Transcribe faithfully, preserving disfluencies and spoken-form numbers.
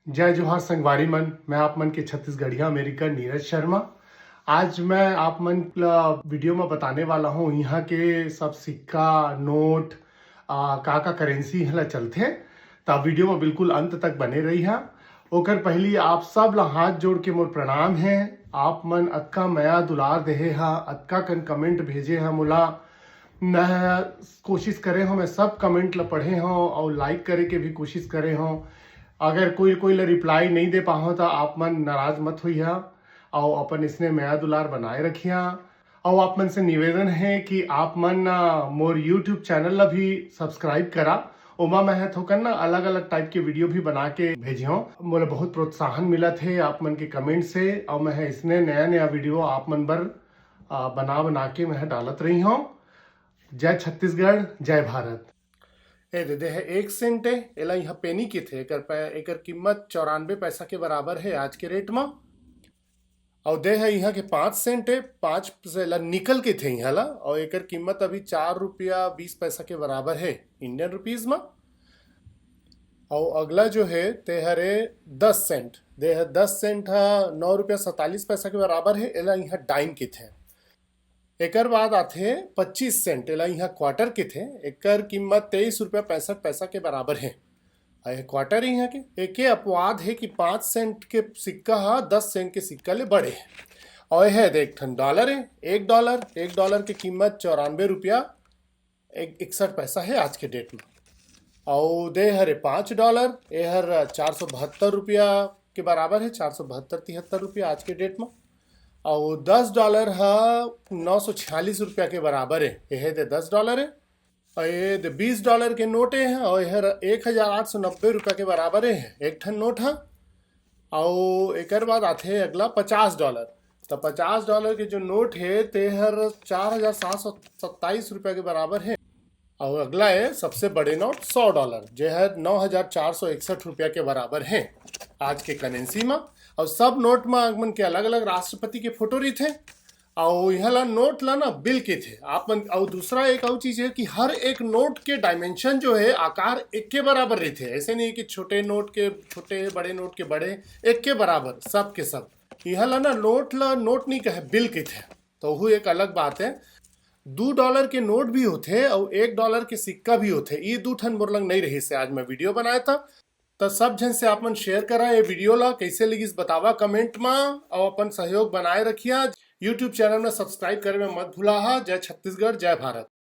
जय जोहार संगवारी मन, मैं आप मन के छत्तीसगढ़िया अमेरिकन नीरज शर्मा। आज मैं आप मन ला वीडियो में बताने वाला हूँ, यहाँ के सब सिक्का, नोट, आ, का का करेंसी हला चलथे। त वीडियो में बिल्कुल अंत तक बने रही हा। ओकर पहली आप सब ला हाथ जोड़ के मोर प्रणाम है। आप मन अतका मया दुलार देहे हा, अतका कन कमेंट भेजे हा मोला। मैं कोशिश करे हूँ, मैं सब कमेंट ला पढ़े हूँ और लाइक करे के भी कोशिश करे हूँ। अगर कोई कोई ला रिप्लाई नहीं दे पाहो तो आप मन नाराज मत होइहा, और अपन इसने मया दुलार बनाए रखिया। और आप मन से निवेदन है कि आप मन आ, मोर यूट्यूब चैनल ला भी सब्सक्राइब करा। ओमा मैं ह थोकन ना अलग अलग टाइप के वीडियो भी बना के भेजे हूँ। मोला बहुत प्रोत्साहन मिलत है आप मन के कमेंट से, और मैं ह इसने नया नया वीडियो आप मन बर आ, बना बना के मैं ह डालत रही हूँ। जय छत्तीसगढ़, जय भारत। ए दे दे है एक सेंट है, एला यहाँ पेनी किथे, एकर पै-, एकर कीमत चौरानबे पैसा के बराबर है आज के रेट में। और दे है यहाँ के पाँच सेंट है, पाँच से ला निकल के थे यहाँ ला, और एकर कीमत अभी चार रुपया बीस पैसा के बराबर है इंडियन रुपीज में। और अगला जो है ते हरे दस सेंट, दे है दस सेंट हा नौ रुपया सैंतालीस पैसा के बराबर है, एला यहाँ डाइम किथे। एकर बाद आथे पच्चीस सेंट, एला यहाँ क्वार्टर किथे, एकर कीमत तेईस रुपया पैंसठ पैसा के बराबर है। आ ये क्वार्टर ही है कि एके अपवाद है कि पाँच सेंट के सिक्का हा दस सेंट के सिक्का ले बड़े है। और यह दे एक ठन डॉलर है, एक डॉलर, एक डॉलर की कीमत चौरानबे रुपया एक, इकसठ पैसा है आज के डेट में। और दे हरे पाँच डॉलर, ये हर चार सौ बहत्तर रुपया के बराबर है, चार सौ बहत्तर तिहत्तर रुपया आज के डेट में। और दस डॉलर हा नौ सौ छियालीस रुपया के बराबर है, यह दे दस डॉलर है। और ये दे बीस डॉलर के नोट है, और यह एक हजार आठ सौ नब्बे रुपया के बराबर है एक ठन नोट हा। और एकर बाद आथे अगला पचास डॉलर। तो पचास डॉलर के जो नोट है ते हर चार हजार सात सौ सत्ताईस रुपया के बराबर है। और अगला है सबसे बड़े नोट सौ डॉलर, जे हर नौ हजार चार सौ इकसठ रुपया के बराबर है आज के करेंसी में। और सब नोट में आप मन के अलग अलग राष्ट्रपति के फोटो रहिथे। और यहाँ ला नोट ला ना बिल किथे आप मन। और दूसरा एक और चीज है कि हर एक नोट के डायमेंशन जो है, आकार एक के बराबर रहिथे। ऐसे नहीं कि छोटे नोट के, छोटे बड़े नोट के बड़े, एक के बराबर सब के सब। यहाँ ला ना नोट ला नोट नहीं कहे, बिल किथे। तो वो एक अलग बात है। दो डॉलर के नोट भी होथे और एक डॉलर के सिक्का भी होथे। ये दू ठन मोर लंग नहीं रहिस हे, आज मैं वीडियो बनाया था। तो सब झन से आप मन शेयर करा ये वीडियो ला, कैसे लगिस बतावा कमेंट में, और अपन सहयोग बनाए रखिया। यूट्यूब चैनल में सब्सक्राइब करे में मत भूला हा। जय छत्तीसगढ़, जय भारत।